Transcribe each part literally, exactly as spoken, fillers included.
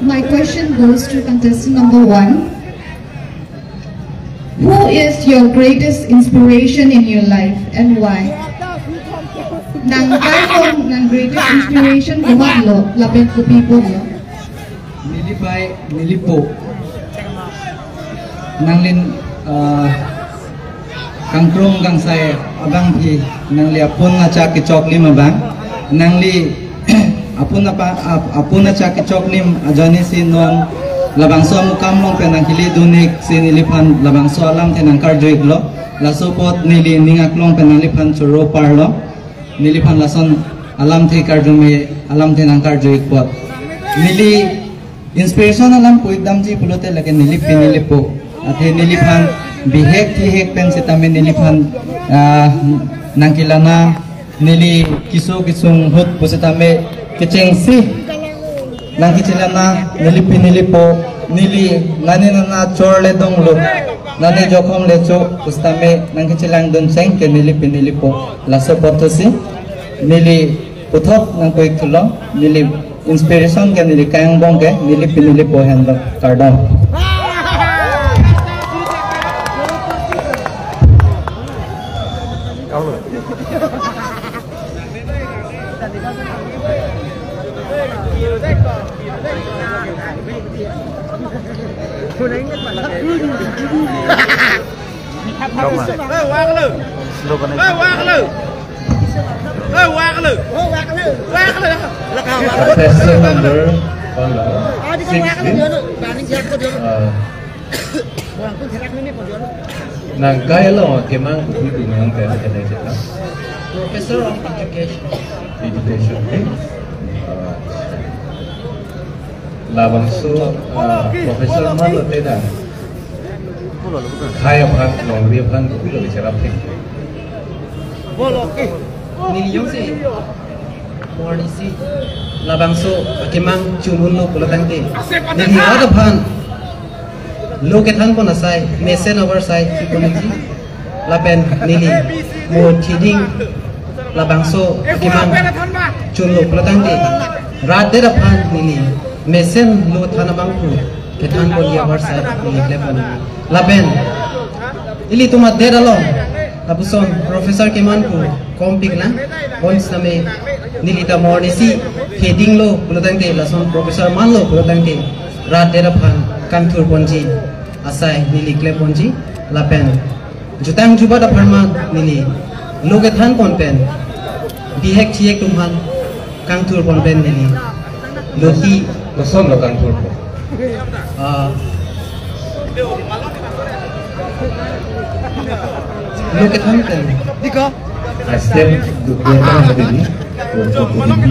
My question goes to contestant number one. Who is your greatest inspiration in your life and why? Nang kai kong nang greatest inspiration komatlo lapen kopi apotlo? Neli pai, neli po. Nanglin, ah, kangkrung kangsai abangpi, nangli apun achak kechoklim abang, nangli apun apa, ap-, apun achak kechoklim ajoine si non labangso amukam along pen nangkele dun-ik si neliphan labangso alamthe nangkarju-iklo. Laso apot neli ning aklong pen nangliphan choro parlo. Neliphan lason alamthe karjume, alamthe nangkarju-ik apot. Neli inspiration alam pu-ik damji pulote lake neli pi neli po. Athe neliphan bihek thihek pen setame neliphan, ah, nangkelana, neli keso kesung ahut pusitame kechengsi nangkechelana, neli pi neli po, neli nani nana chor le donglo, nani jokhom le cho pusitame nangkechelang dun cheng ke neli pi neli po. Laso apot si neli puthot nangpu-ik thulo, neli inspiration ke neli kang bong ke neli pi neli po henlo, kardom. Koma. Slow ko na. Contestant number, uh, sixteen. Uh, nang kai along kemang kopi pu nang kai along kena seta. Professor of Education. Education, eh? Uh, labangso, ah, professor manlo te da. Khai aphan, longri aphan, kopilo bichara aphan. Neli jongsi, morning si, labangso akemang chununlo pulo tangte, neli rat aphan lo kethan pon asai, mesen abar sai, si pon neli. Lapen neli mo thiding labangso akemang chunlo pulo tangte, rat det aphan neli mesen lo than abang pu kethan ponji abar sai neli klempo. Lapen ilitum adet along lapuson professor keman pu kompik lang, bonsitame neli ta morning si thidinglo pulo tangte, lason professor manlo pulo tangte, rat det aphan kangthur ponji asai neli klem ponji. Lapen jutang jubat apharman neli lo kethan pon pen, bihek thihek atum aphan kangthur pon pen neli loti. Koson lo kangthur pon? Ah, lo kethan pen. Diko. Astem du kuota na tadi. Kuota tadi.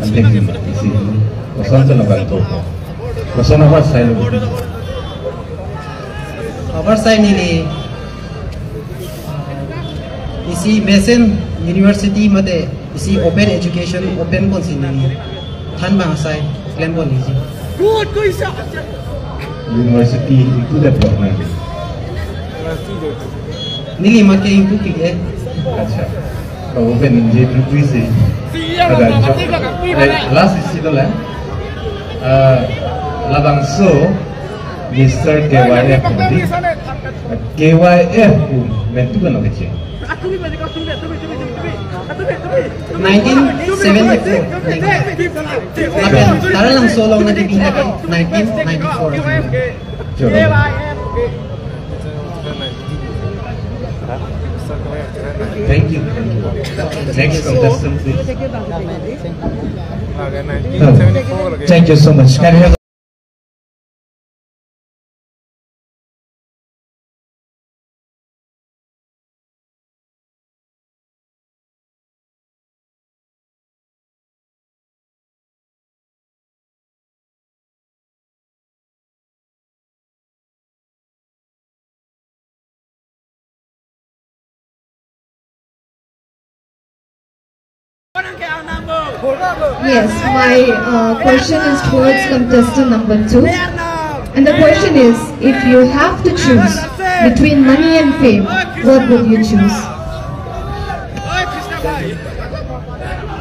Antek ni isi. Koson lo kangthur pon? Koson abar sai lo? Abar sai neli isi mesen university mate isi open education open ponsi neli than abang asai klem pon neli. Good, good, sir. University itu development. Neli make ingkupik eh. Acha. Kabo pen inje dudui si. Ada jo. Eh, last isi dola. Eh, labangso Mister K Y F di. K Y F pu mentu kan oke. Nineteen seventy-four. Lapen Taralangso along nangkepinta nineteen ninety-four. Sure. Thank you. Thank you. Next contestant, please. Thank you so much. Can I have Yes, my uh, question is towards contestant number two. And the question is, if you have to choose between money and fame, what would you choose?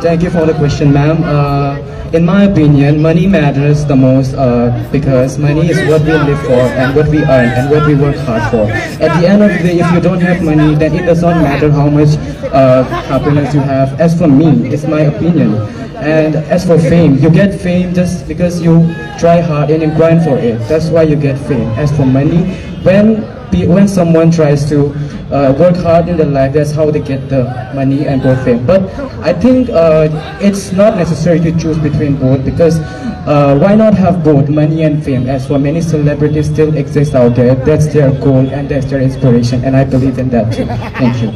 Thank you for the question, ma'am. Uh, In my opinion, money matters the most, uh, because money is what we live for and what we earn and what we work hard for. At the end of the day, if you don't have money, then it does not matter how much, uh, happiness you have. As for me, it's my opinion. And as for fame, you get fame just because you try hard and you grind for it. That's why you get fame. As for money, when pe- when someone tries to, uh, work hard in their life, that's how they get the money and go fame. But I think, uh, it's not necessary to choose between both, because, uh, why not have both money and fame? As for many celebrities still exist out there, that's their goal and that's their inspiration, and I believe in that too. Thank you.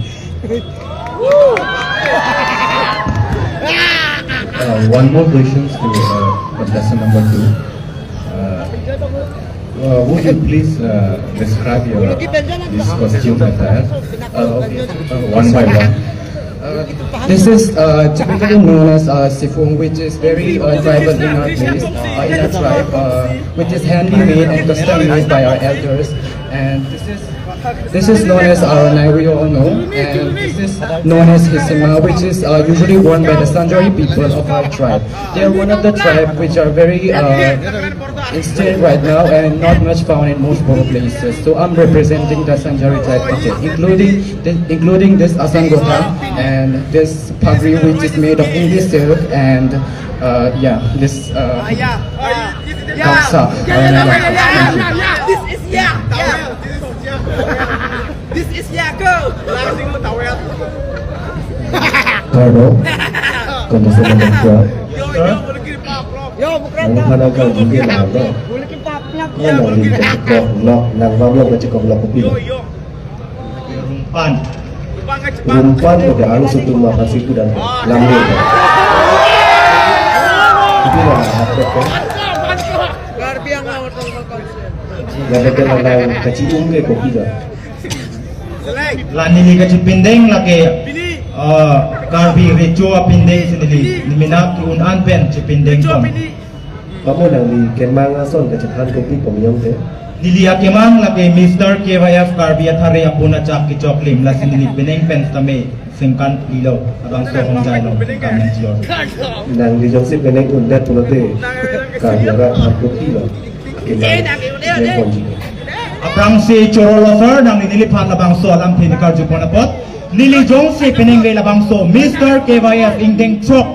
Uh, one more question to, uh, contestant number two. Uh, uh, would you please, uh, describe your this costume attire? Uh, okay, uh, one by one. Uh, this is, uh, typically known as, uh, sifung, which is very, uh, tribal in our place, uh, in our tribe, uh, which is handmade and custom made by our elders. And this is this is known as Aronai, we all know, and this is known as Hisima, which is, uh, usually worn by the Sanjari people of our tribe. They are one of the tribe which are very, uh, instant right now and not much found in most Bodo places. So I'm representing the Sanjari tribe today, including the, including this Asangota and this pagri, which is made of English silk, and, uh, yeah, this, uh, Baksa. This is yeah. This is Yako. Kardom, kono sa na ka. Yo, yo, mungkin pap. Yo, mungkin pap. Ano pa na ka, mungkin na ba? Mungkin pap. Ano ang hindi ka ko, no, nang ba mo ka chikong lo ko pino. Yo, yo. Rumpan. Rumpan ko da alo sa tuma kasi ko dan. Lamyo. Hindi na hapot ko. Garbi ang awal sa mga concert. Lagi ka lang kachiung ke ko pino. La neli kachipindeng lake, uh, Karbi Recho apindeng si neli, neli mena ke-un an pen chipindeng pon. Kamu nang di kemang ason kachethan kopi pemyong te? Neli akemang lake Mister K Y F Karbi Athare apun achak kechoklim, lasi neli peneng pen tame sengkan lilo, abang so hong jai long, kamen jior. Nang di jongsi peneng undet pulote, Karbi arat than kopi lo. Kemang, kemang konji. Aphrangsi choro lo sir, nang neli phan labangso alam thini karju pon apot. Neli jongsi penengve labangso Mister K Y F ingdeng chok,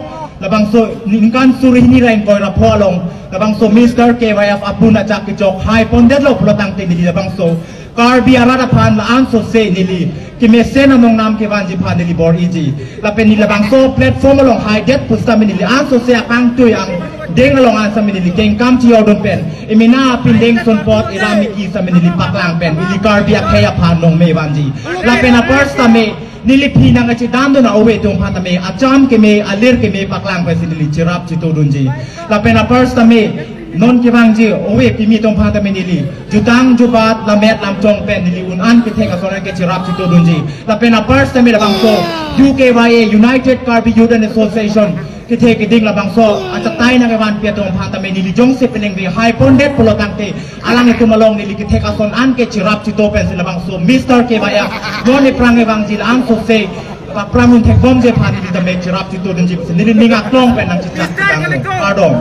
labangso ningkan suri hini ra ingkoi ra pho along labangso Mister K Y F apun achak kechok hai pondetlo pulo tangte neli labangso Karbi arat aphan la-an sose neli kemesen anong nam kevanji aphan neli bor-iji. Lapen neli labangso platform along haidet pusitame neli ansose akangtui angdeng along an sitame neli kengkam chiyordun pen, emena apindeng sunpot elam eki sitame neli paklang pen, ili Karbi akhei aphan nongme vanji. Lapen apar sitame neli phi nang kachedamdun a-ove atum aphan tame acham keme alir keme paklang pensi neli cherap chetodunji. Lapen apar sitame non kevangji ove kimi atum aphan tame neli jutang jubat lammet lamchong pen neli un an kethek ason an ke cherap chetodunji. Lapen apar sitame labangso U K Y A, United Karbi Youth and Association, kethe keding labangso achatai nangkevanpi atum aphan tame neli jongsi penengve hai pondet pulo tangte alanglitum along neli kethek ason an ke cherap cheto pensi labangso Mister K Y F non ephrang evangji la-an sose paphrang un thekbomji aphan neli tame cherap chetodunji pensi neli ning aklong pen nangchechak chetang lo. Kardom.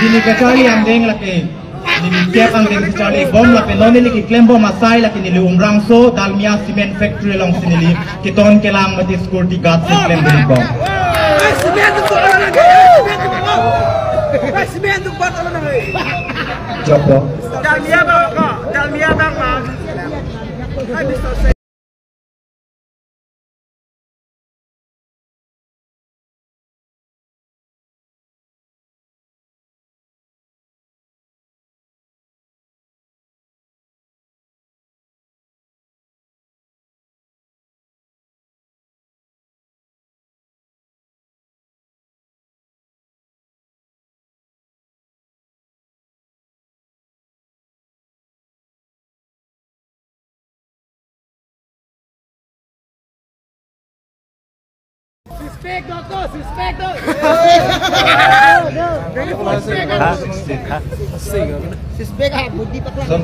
Neli kacharli angdeng lake, neli kep angdeng si charlibom lapen non neli keklembom asai lake neli Umrangso Dalmia Cement Factory alongsi neli keton kelang mate security guard si klembom. Job po. Dalmia bang, Dalmia bang, bang. Suspek, doctor, suspek, doctor. Suspek, ah, budi pakla.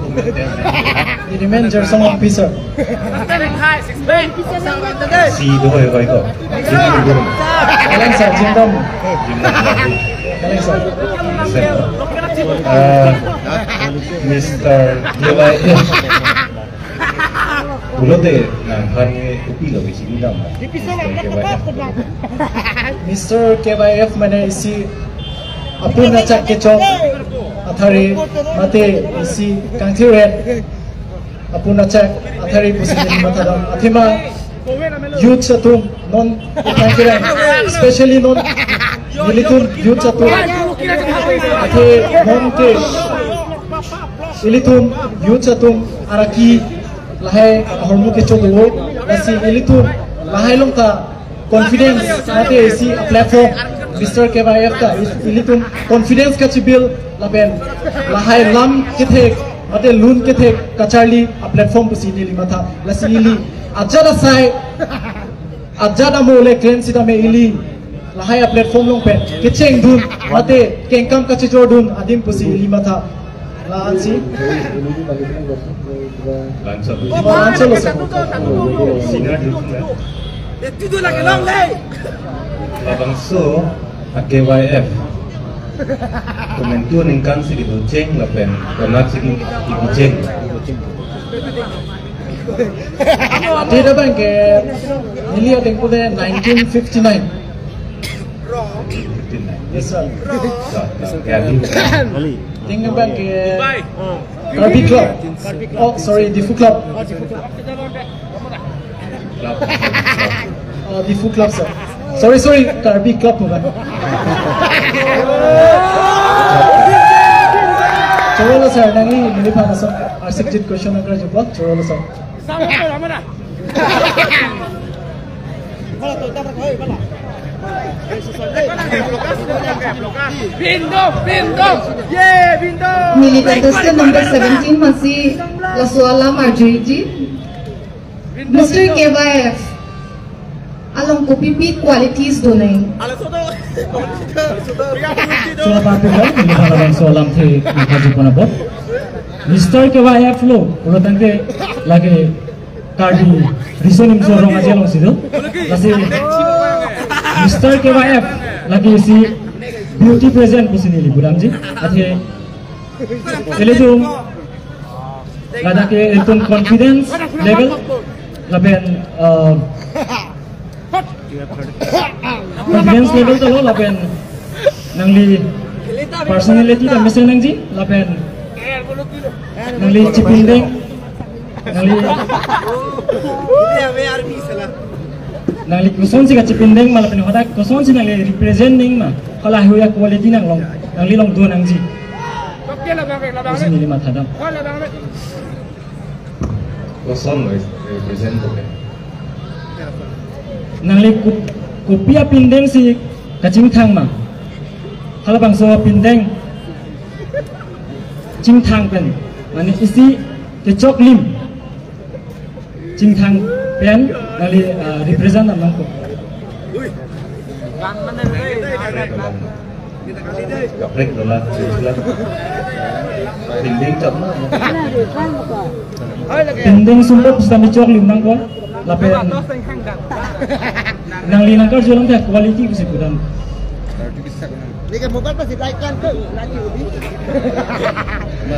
Ini men Jersong officer. Suspek, hai, suspek. Si do hoi hoi ko. Kalang sir, jingdam. Jingdam. Kalang sir. Eh, Mister Jewai. Pulote nangphan kopilo bisi bilang. Mister K Y F mane isi apun achak kechok athari mate isi kangthiret apun achak athari pusi neli mathadam athema youth atum non kangthiret, especially non nelitum youth atum athe non ke ilitum youth atum araki lahai ahormu kecho do, lasi ilitum lahai along ta confidence mate isi a platform Mister K Y F ta is- ilitum confidence kachibuild lapen lahai lam kethek mate lun kethek kacharli a platform pusi neli matha, lasi ili ajat asai ajat amo le claim sitame ili lahai a platform along pen kechengdun mate kengkam kachechordun adim pusi ili matha. La-ansi. Langsung. Oh, langsung lo, sir. Senior. Labangso a K Y F. Komantu aningkan si kedocheng lapen konat si kecheng. Athe dak abang ke neli ateng pulote nineteen fifty-nine. Yes, sir. Ateng abang ke Karbi Club. Oh, sorry, Diphu Club. Oh, Diphu Club, sir. Sorry, sorry, Karbi Club bukan. Chorolo, sir, nangli neliphan ason arsik jit question angkar jubak, chorolo, sir. Bindo, bindo, ye, bindo. Neli contestant number seventeen masi laso alam arjuji. Mister K Y F along kopipi qualities donang? So, apa tu kan? Ini kalau bangso alamthe, maka jumpa na bot. Mister K Y F lo, pulo tangte lake Karbi Riso Nimso Rong Aje alongsi do. Lasi Mister K Y F lake isi beauty pageant pusi neli pudamji. Athe ilitum ladak ke ilitum confidence level lapen, eh, confidence level ta lo lapen nangli personality ta mesen nangji lapen nangli chipindeng nangli nangli kosonsi kachipindeng ma lapen hadak kosonsi nangli represent nang ma, hala hu a quality nanglong nangli along do nangji. Pusi neli mathadam. Koson lo represent ko ke? Nangli ko-, kopi apindeng si kachingthang ma? Halabangso apindeng chingthang pen, mane isi kechok lim chingthang pen nangli, ah, represent nangpo. Kaprek dola, dola. Pindeng chok ma. Pindeng sumpot sitame chok lim nangpo. Lapen nangli nangkarju alam ke quality pusi pudam.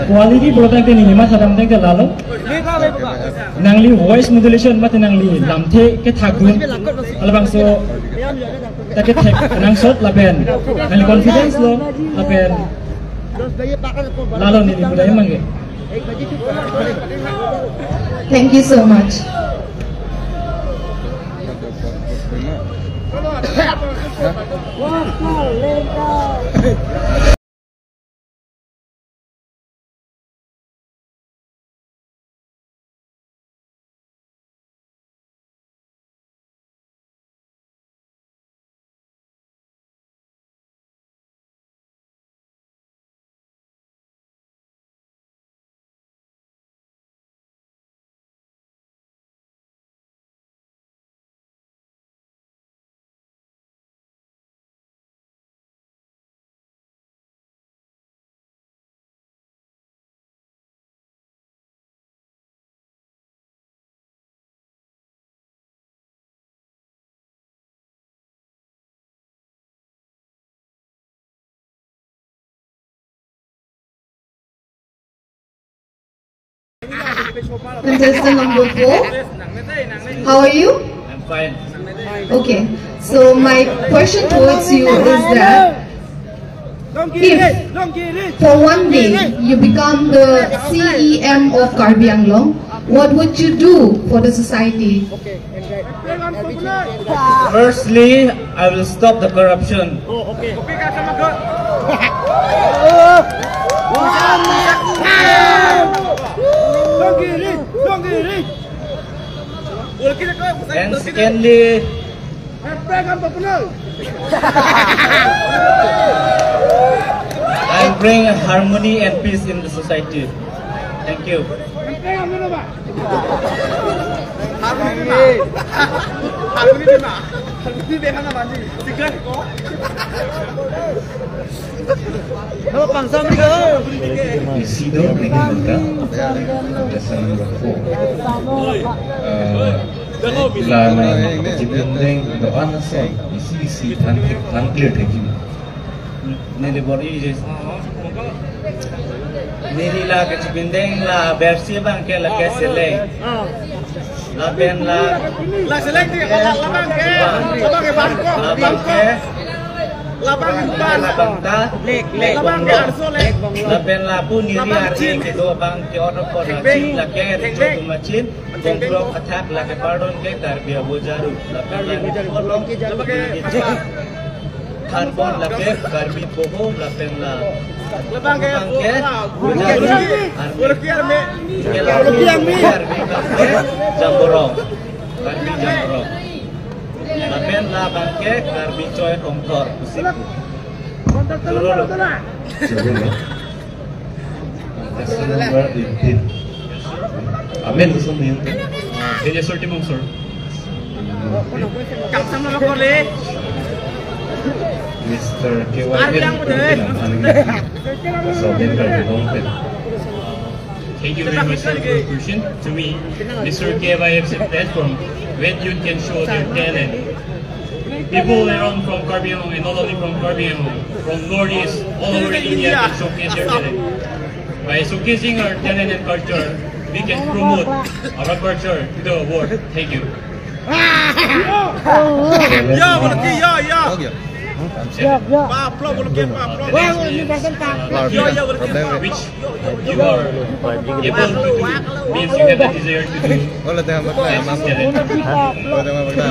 Quality pulo tangte neli mathadam tangte lalo. Nangli voice modulation mate nangli lamthe kethakdun. Halabangso ta kethek nangsot lapen nangli confidence lo lapen lalo neli pudam abang ke. Thank you so much. Contestant number four, how are you? I'm fine. Okay, so my question towards you is that if for one day you become the C E M of Karbi Anglong, what would you do for the society? Firstly, I will stop the corruption. And secondly, I bring harmony and peace in the society. Thank you. Isido, Nihimata, contestant number four. Uh, la nangkachipindeng do-an ason isi isi than thek, than clear thek ji. Neli bor-i je. Neli la kachipindeng la bersi abangke la ke seleng. Lapen la, la seleng ti, la, labangke, labangke bangkok, labangke, labangke bangkok, labangke bangkok, labangke arso leng, lapen lapu neli labang arni chin, kedo abangke order for la chin, la ke richo tum la chin, kongkrok athak la ke pardon ke Karbi abojaru, lapen la ke polong, labangke Harbon lake Karbi Poho lapen la, labangke, labangke Poho, Poho, Karbi, Karbi, Karbi Jamborong, Karbi Jamborong. Lapen labangke Karbi Choi Hongthor, Kusiku. Jolo lo. Jolo lo. Contestant number eighteen. Amen, lason ning. Dinesh Timung, sir. Kangsam nama kole. Mister K Y N. Arbiang betul. Thank you very much, sir, for your question to me. Mister K Y F is a platform where youth can show their talent. People around from Karbi Anglong, and not only from Karbi Anglong, from Northeast, all over India can showcase their talent. By showcasing our talent and culture, we can promote our culture to the world. Thank you. Ya, boleh, ya, ya. Pak Pro, boleh, Pak Pro. Next is, uh, ya, ya, boleh, Pak Pro. Which you are able to do means you have the desire to do. Hola, tema bakla, ya, mama. Hola, tema bakla.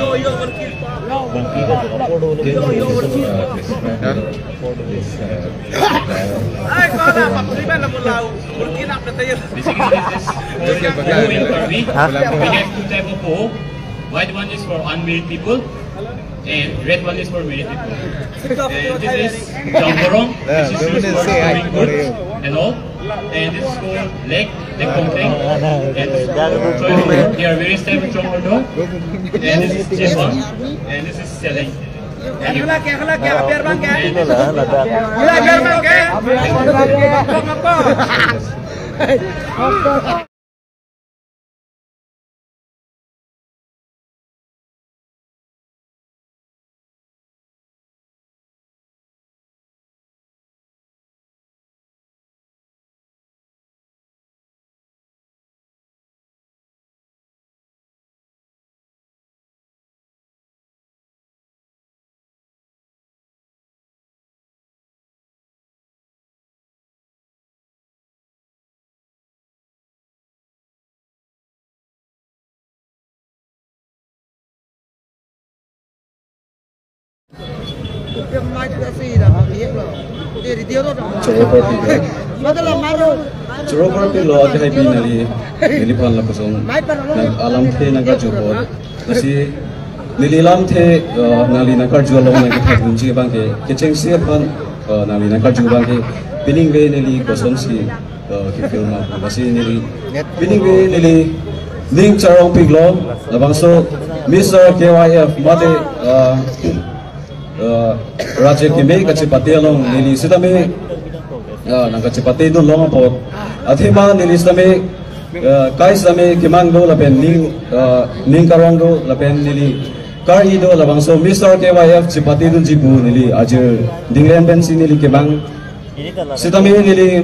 Basically, this is, uh, Poho in Karbi. We have two type of Poho. White one is for unmarried people, and red one is for married people. And this is Jamborong, which is used for storing goods and all. And this is called Lek, Lek Kongteng. And so they are various types of Jamborong. And this is Jepang. And this is Seleng. Thank you. Choro party lo. Choro party lo, ake hai pi neli, neliphan lapuson nang alamthe nangkarju apot. Lasi neli lamthe, eh, nangli nangkarju along nangkethak dunji abangke, kechengsi aphan, eh, nangli nangkarju abangke, pining ave neli kosonsi, eh, kefeel ma. Lasi neli pining ave neli ning charongpiklo, labangso Mister K Y F mate, eh, eh, Raje Keme kachepate along neli sitame, eh, nangkachepate dun long apot. Athema neli sitame, eh, kai sitame kemang do lapen ning, eh, ning karong do lapen neli kar-i do, labangso Mister K Y F chepate dunji pu neli ajir dinglen pensi neli kemang. Sitame neli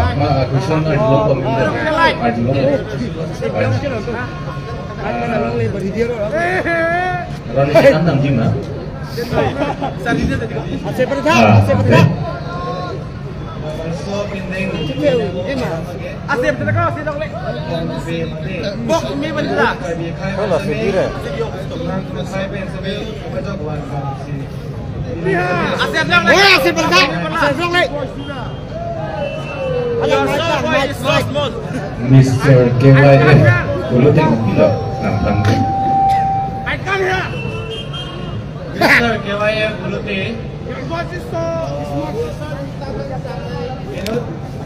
ma, ah, question arjulo pamit. Arjulo. Rani sitan damji ma. Ase pada tha, ah, ase pada tha. Ase pada tha, ase pada tha. Bok mi pada tha. Hola, se dire. Ase pada tha, ase pada tha. Mister K Y F, Pulute, pilo, nang tang. Mister K Y F, Pulute. Inut,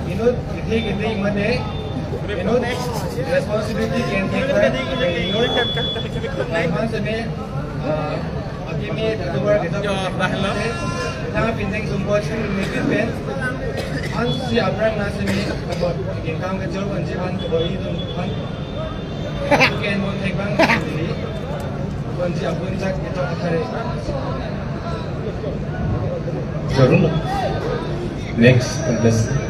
inut, kithi kithi mate, inut, responsibility can take care. Inut, man sene, uh, Akimi, October, December, Yo, dah lo. Tang pindeng sumpot sing mikir pen. An si aprang na sini kabot. Kin kam kejor konji ban keboi dun ban. Ken mon thek bang sini. Konji apun jak itu akhare. Jarum. Next contestant.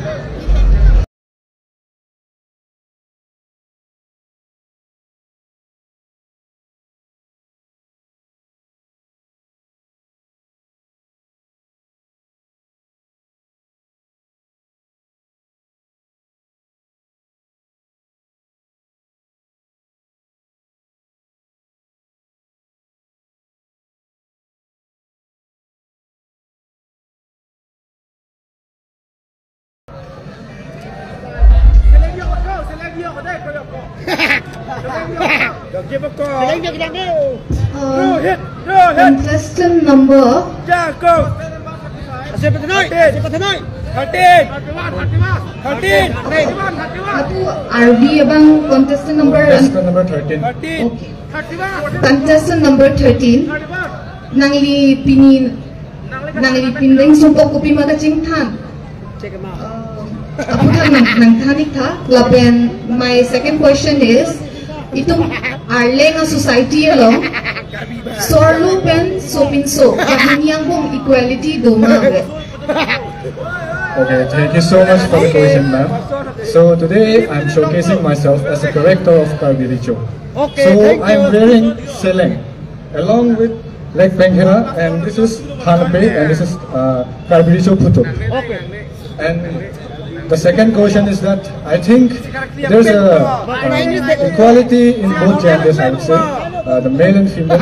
Uh, contestant number Jacob. Ase pada tha noi, ase pada tha noi. Thirteen. Thirteen. Apu arvi abang contestant number. Contestant number thirteen. Thirteen. Okay. Contestant number thirteen. Nangli pini, nangli pindeng sumpot kopi ma kachingthan. Uh, aphuthak nang, nangthan ik tha. Lapen my second question is, itum Arleng a society along, sorlo pen sopinso, kahini angbong equality do ma ave? Okay, thank you so much for the question, ma'am. So today I'm showcasing myself as a character of Karbi Recho. Okay, so thank I'm you. Wearing seleng along with Lake Benghera, and this is Thanpe, and this is, uh, Karbi Recho Phuthuk. Okay. And the second question is that I think there's a, uh, equality in both genders, I would say, uh, the male and female.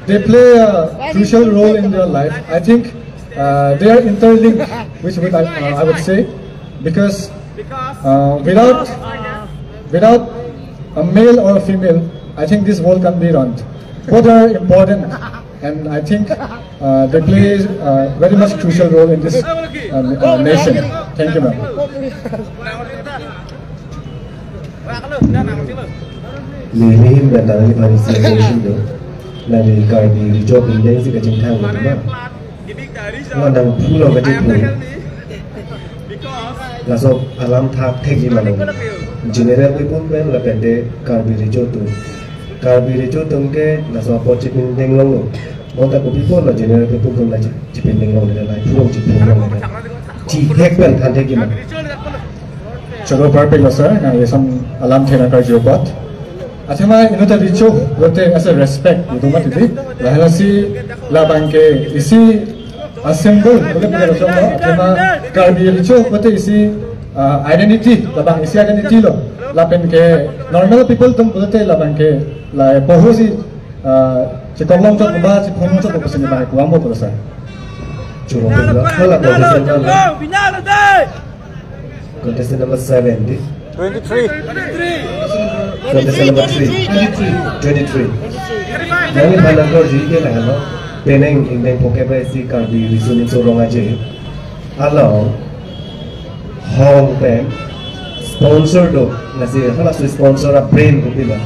They play a crucial role in their life. I think, uh, they are interlinked, which would I, uh, I would say, because, uh, without, without a male or a female, I think this world can't be run. Both are important, and I think, uh, they play, uh, very much crucial role in this, uh, uh, nation. Thank you, ma'am. Neli ahin pen ta neli aphan isi suggestion do. Nangli Karbi Recho apindeng si kachingthang lo ma? Lo nangphu lo kachiphu. Laso alam thakthekji ma lo. General people pen lapen te Karbi Recho atum. Karbi Recho atum ke laso apot chipindeng longlo. Bonta kopi apotlo general people atum la chi-, chipindeng longle, la phu long chiphu longle. Chihek pen thanthekji ma? Choro parpik lo sir, nangli lason alamthe nangkarju apot. Athema inut ta Recho pulote as a respect itum mati di. Lahai lasi labang ke isi a symbol pule pule lo, athema Karbi Recho pulote isi, ah, identity, labang isi identity lo. Lapen ke normal people atum pulote labang ke la poho si, ah, chekok longchot ba chephong longchot pusi neli abang ke pu-an po pulo sir. Choro parpik lo, hala contestant lo. Contestant number seven di. Twenty-three. Contestant number three. Twenty-three. Nangli aphan nangkarju ke lahelo. Penang ingdeng Phokep Raisi Karbi Riso Nimso Rong Aje along hong pen sponsor do. Lasi hala si sponsor a-brand kopilo?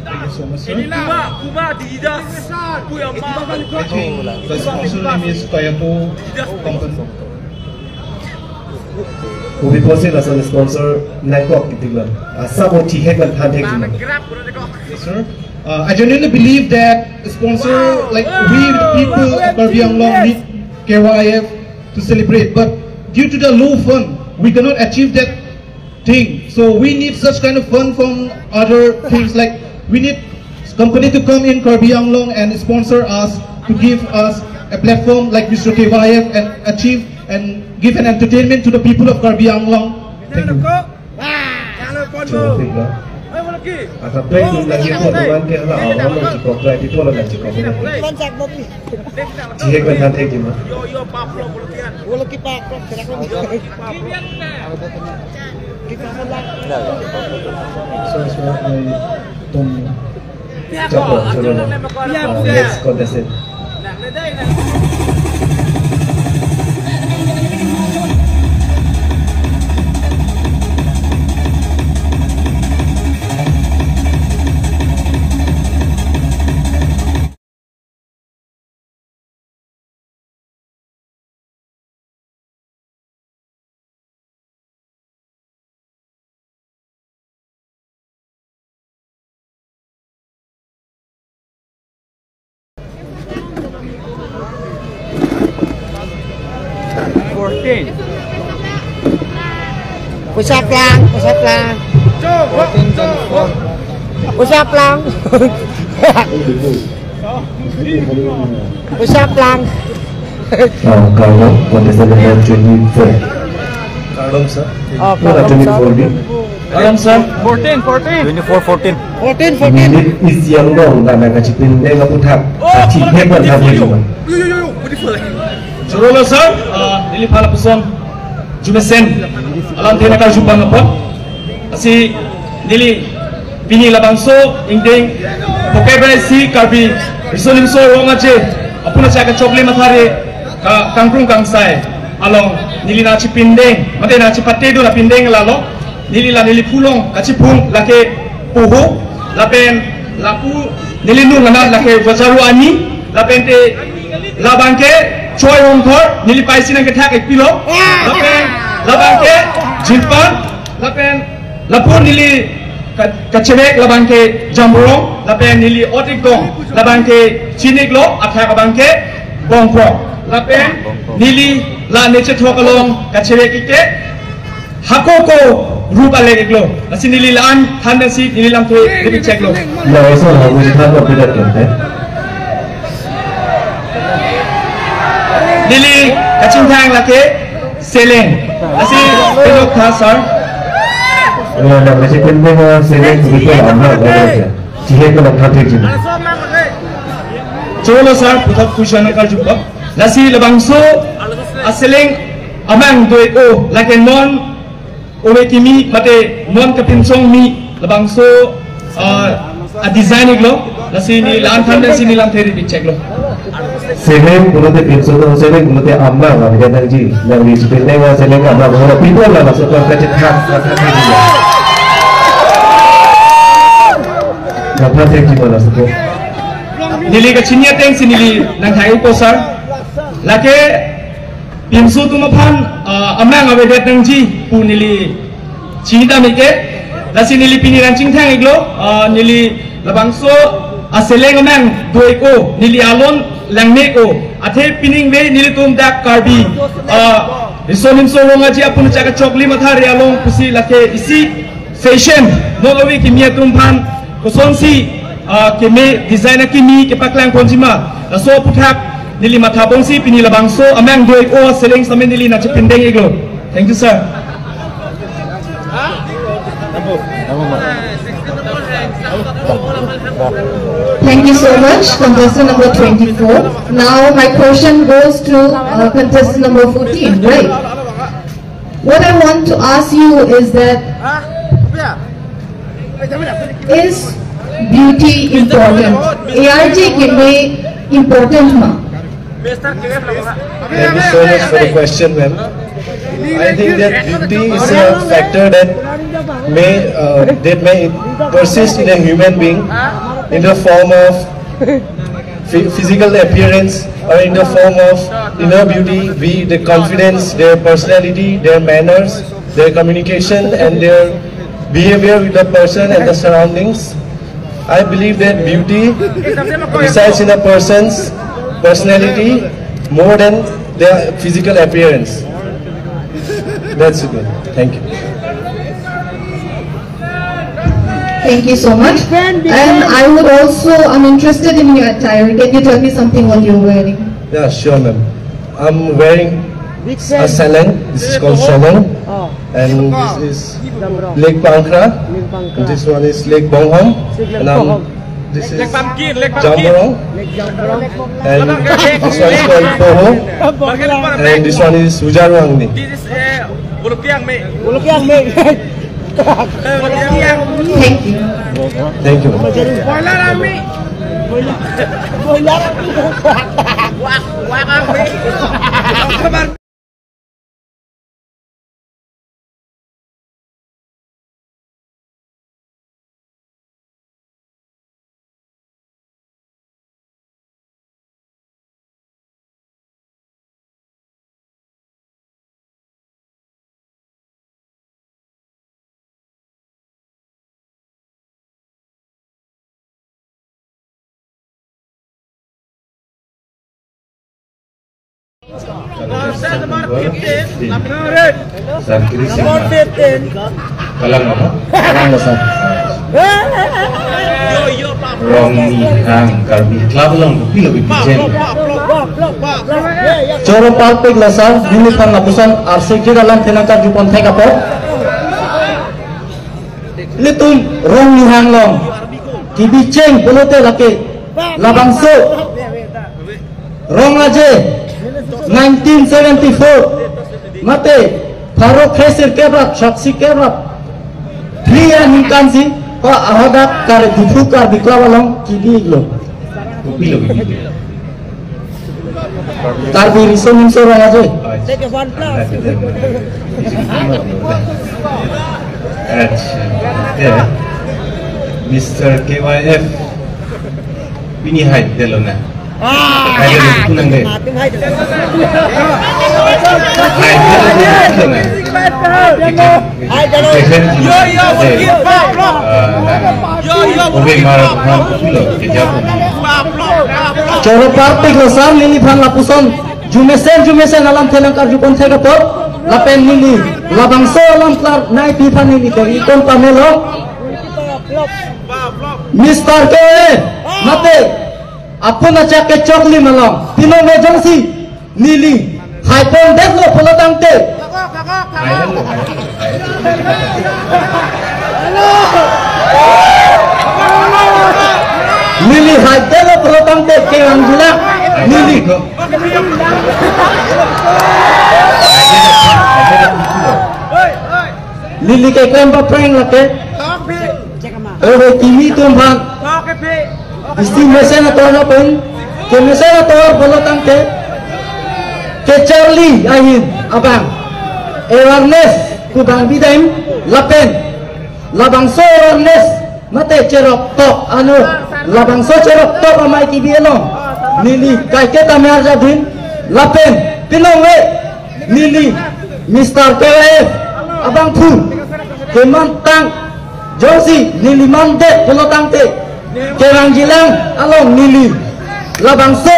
Thank you so much, sir. Puma, Puma, Adidas, Puyama. I think the sponsor name is Toyota company. Kopi apotsi lason sponsor nangkok kitik lo? Asap o chihek pen thanthekji ma? Yes, sir. Uh, I genuinely believe that sponsor, like, we, the people of Karbi Anglong, need K Y F to celebrate. But due to the low fund, we cannot achieve that thing. So we need such kind of fund from other things. Like, we need company to come in Karbi Anglong and sponsor us, to give us a platform like Mister K Y F and achieve and give an entertainment to the people of Karbi Anglong. Thank you. Choro parpik lo. Akaprek atum lagi po teman ke hala awal lo chikok, like, people lo chikok. Chihek pen thanthekji ma? Sir, sir, I don't. Chaplo, chaplo. Uh, next contestant. Fourteen. Pusat lang, pusat lang. Fourteen, twenty-four. Pusat lang. Pusat lang. Oh, kardom, contestant number twenty-four. Kardom, sir. Oh, kardom, sir. Twenty-four di. Kardom, sir. Fourteen, fourteen. Twenty-four, fourteen. Fourteen, fourteen. Minit isi angbong, nang kachipindeng aputhak. Oh, kachihek pen thanthekji ma? Yo, yo, yo, yo. Beautiful. Choro lo, sir. Ah, neliphan lapuson arjumesen alamthe nangkarju pon apot. Lasi neli pini labangso ingdeng Phokep Raisi Karbi Riso Nimso Rong Aje apuna chaka chokle mathare ka kangkrung kangsai along neli nangchipindeng, mate nangchipate do la pindeng lalo, neli la neli phu long kachiphong lake poho, lapen lapu neli nung anat lake vajaru ani, lapen te labang ke choi hongthor, neli paisi nangkethak-ik pilo, lapen labang ke jilpan, lapen lapu neli ka-, kachevek labang ke jamrong, lapen neli ot-ik dong labang ke chinilo, athak abang ke bongkrok, lapen neli la ne chethok along kachevek-ik ke hako ko rup alek-iklo. Lasi neli la-an than pensi neli lamthe repeat cheklo. La eso ha muji than ko pidat kente. Neli kachingthang lake seleng. Lasi pelok tha, sir. Ya, na kasi pindeng, uh, seleng ko pipo ama ko ya. Chihek pen thanthekji ma? Choro lo, sir, puthot question nangkarju apot. Lasi labangso aseleng amang do-ik-o, lake non ove kimi mate non kapinsong kimi labangso, ah, a-design-iklo, lasi neli la-an than pensi neli lamthe repeat cheklo. Seleng pulote pinso do, seleng pulote amang, amang nangji, nangji pindeng seleng amang, hala people la laso ko kachethak, kachethak. Kaprek kibo laso ko. Neli kachini ateng si neli nangthai-ikpo sir. Lake pinso atum aphan, ah, amang avedet nangji pu neli chinidam-ik ke. Lasi neli pini nangchingthang-iklo, ah, neli labangso aseleng amang do-ik-o, neli alon lang mek-o. Athe pining ve nelitum dak Karbi, ah, Riso Nimso Rong Aje apun chaka chokli matha re along pusi lake isi fashion, non ove kimi atum aphan kosonsi, ah, keme design akimi kepaklang ponjima. Laso aphuthak neli matha ponsi pini labangso amang do-ik-o aseleng sitame neli nangchepindeng-iklo. Thank you, sir. Thank you so much, contestant number twenty-four. Now my question goes to, uh, contestant number fourteen, right? What I want to ask you is that, is beauty important? A R J keme important ma? Thank you so much for the question, ma'am. I think that beauty is a factor that may, uh, that may persist in a human being in the form of phy- physical appearance or in the form of inner beauty, be the confidence, their personality, their manners, their communication, and their behavior with the person and the surroundings. I believe that beauty resides in a person's personality more than their physical appearance. That's good. Thank you. Thank you so much. And I would also, I'm interested in your attire. Can you tell me something what you're wearing? Yeah, sure, ma'am. I'm wearing a seleng. This is called seleng. And this is Lake Pangkra. And this one is Lake Bonghom. And I'm, this is Jamborong. And this one is called Poho. And this one is Hujaru Angni. This is uh, Bulukiang me. Bulukiang me. Thank you. Thank you. Boiler ang me. Boiler. Boiler. Wak, wak ang me. Sir, kiri sing. Kalang apa? Kalang apa? Rong Nihang Karbi Club along kopilo bibijen. Choro parpik la sir, neliphan lapuson arsik jik alam thenang karju ponthek apot. Ilitum Rong Nihang along kebicheng pulote lake labangso Rong Aje nineteen seventy-four mate pharo kre sirkep rap, saksi kep rap, phli aningkan si pa ahodak Kar Diphu Karbi Club along kebi-iklo. Karbi Riso Nimso Rong Aje. Acha. Ya. Mister K Y F. Pini hai delo na. Hai delo, kunang de. Hai delo, kunang de. Hai delo. Yo, yo, yo, yo. Obe mar, mar, kopilo, kejap. Choro parpik lo sir, neliphan lapuson arjumesen arjumesen alam thenang karju ponthek apot, lapen neli labangso alam klar nai pi aphan neli dari kon pamelo. Mister K, mate apun achak kechoklim along pinong mejong si neli hai pondetlo pulo tangte, neli hai detlo pulo tangte kevang jula neli neli keklem papreng lake. Ove kimi atum aphan isi mesen ator lapen kemesen ator pulo tangte kecharli ahin abang awareness kubang bidem lapen labangso awareness mate cheroktok ano, labangso cheroktok amei kibi along neli kaike tame arjapdun, lapen pinong ve neli Mister K Y F abangphu kemantang jongsi neli mandet pulo tangte, kevangjilang along neli labangso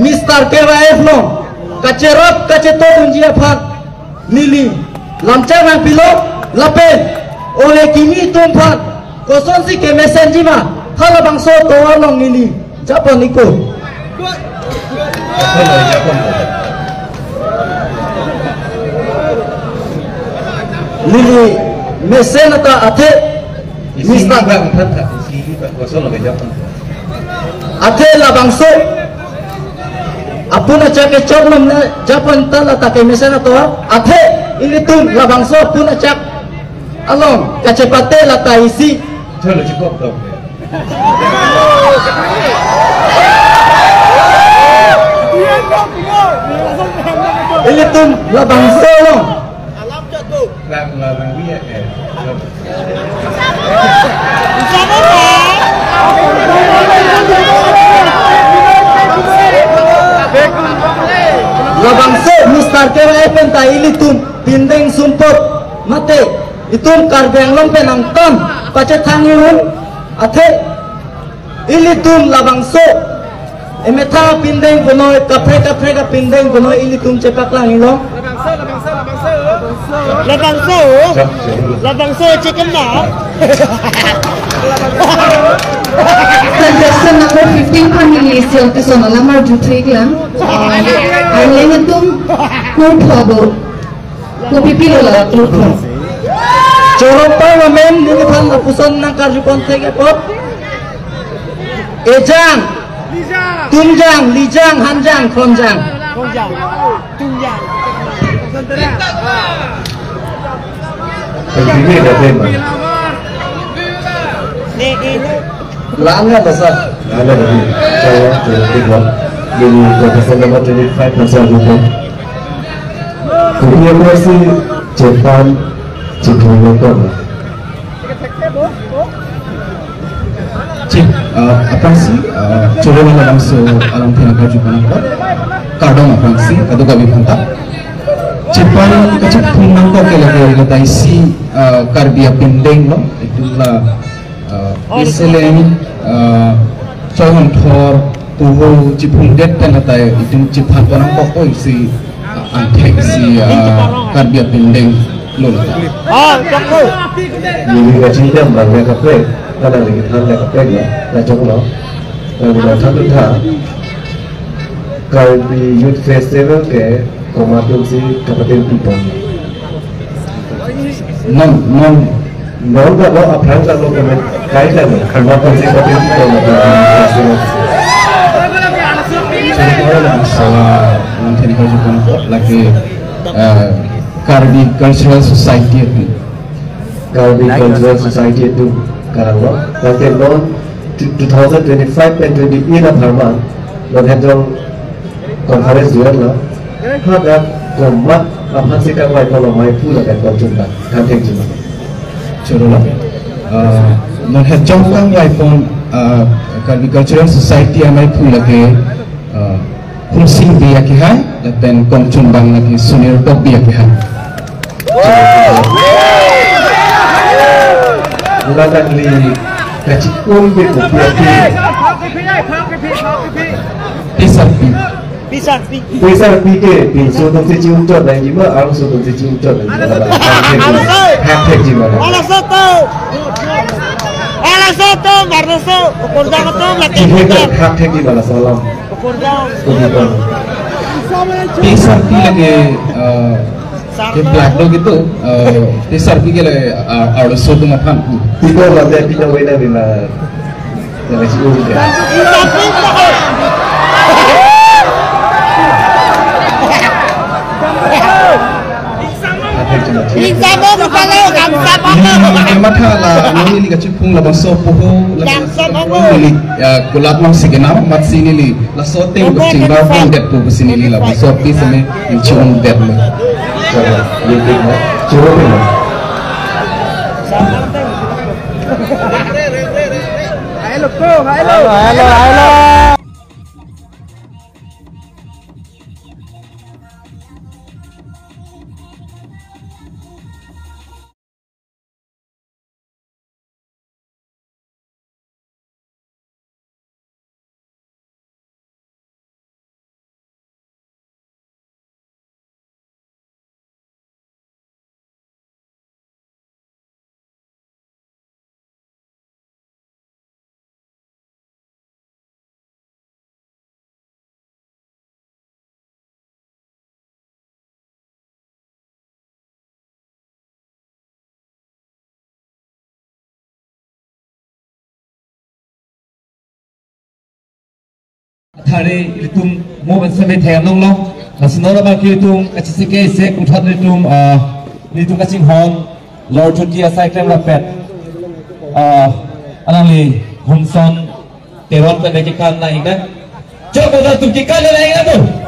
Mister K Y F along kacherap kacheto dunji aphan neli lamchak nangpilo, lapen ole kimi atum aphan kosonsi kemesenji ma, halabangso tovar along neli japon ikpo. Neli mesen ata athe Mister, athe labangso apun achak kechok nom na japon ta lata kemesen ato, athe ilitum labangso apun achak along kachepate lata isi. Chalo chikop dong. Ilitum labangso along. Lang, lang, lang, iya, eh. Labangso Mister K Y F pen ta ilitum pindeng sumpot mate itum Karbi Anglong pen angtan pachethang un athe ilitum labangso emetha pindeng punoi, kaprek kaprek apindeng punoi ilitum chepaklang iklo. Labangso, labangso chicken na. Contestant number fifteen aphan neli isi ason alam arju theklang. Ah, arleng atum kurpho do. Kopi pilo la kurpho. Chorong parliament neliphan lapuson nangkarjupon thek apot. Ejang, tungjang, lijang, hanjang, khonjang. Khonjang. Tungjang. Pemilih ada tema. Langa dasar. Langa dari Jawa, Jawa Timur. Ini contestant number twenty-five, Nasir Ajuko. Kemudian masih Jepang, Jepang nonton. Cik, eh, aphrangsi, eh, choro labangso alam thena karju panangkok. Kardom aphrangsi, kadokave aphanta. Jepang kachiphung nangkok ke lake lata isi, eh, Karbi apindeng lo. Itum la, eh, iseleng, eh, chohon thor, puho, chiphungdet pen lata itum chiphan panangkok oi si, eh, angthek si, eh, Karbi apindeng lo lata. Ah, chakko. Neli kachingtham abang le kaprek, kalang le kethan le kaprek lo, lajong lo. Lalu la thantha, Karbi Youth Festival ke komat atumsi kapatin pipon. Non, non. Non ta lo, aphrang ta lo, komat kai ta lo, komat atumsi kapatin pipon. Salam, non theni kau jupon lake, eh, Karbi Cultural Society atum. Karbi Cultural Society atum karang lo. Lake non two thousand twenty-five pen twenty-eight apharman, non hejong conference duan lo. Hadak komat aphansi kangvai polo maiphu lapen kongchun ta. Kangthek jima. Choro lo. Ah, non hejong kangvai pon, ah, Karbi Cultural Society amaiphu lake, ah, Husing Bey akehai, lapen kongchun abang lake Sunil Tokbi akehai. Ladak neli kachikum bek kopi api. Pisarpi. Pisarpi. Pisarpi ke, pinso atumsi chi-umchot nangji ma, arloso atumsi chi-umchot nangji ma. Hak thekji ma. Arloso atum. Arloso atum, arloso. Okorjang atum, lake. Chi hek hak thekji ma la salam. Pisarpi lake, eh, ke black do gitu, eh, pisarpi ke le, eh, arloso atum aphan. Pito mate pito wena bina. Lake si uri ya. Insamo kepala, kansamo. Ini matha la, neli kachiphung labangso puho, labangso puho neli, ya, kulat mang sigenam, matsi neli laso ateng kachingba pon det pu pusi neli labangso pi seme neli chi-umdet lo. Choro, neli mo, choro mo. Hello, hello. Athare ilitum mo ban seme thek anong lo. Lasi non abang ke ilitum kachesik ke isi kuthat ilitum, ah, ilitum kachinghon Lord Jyoti asai klem rapet. Ah, alangli Homson Teron pen kekan nangji na. Chok boda tum kekan nangji na tu.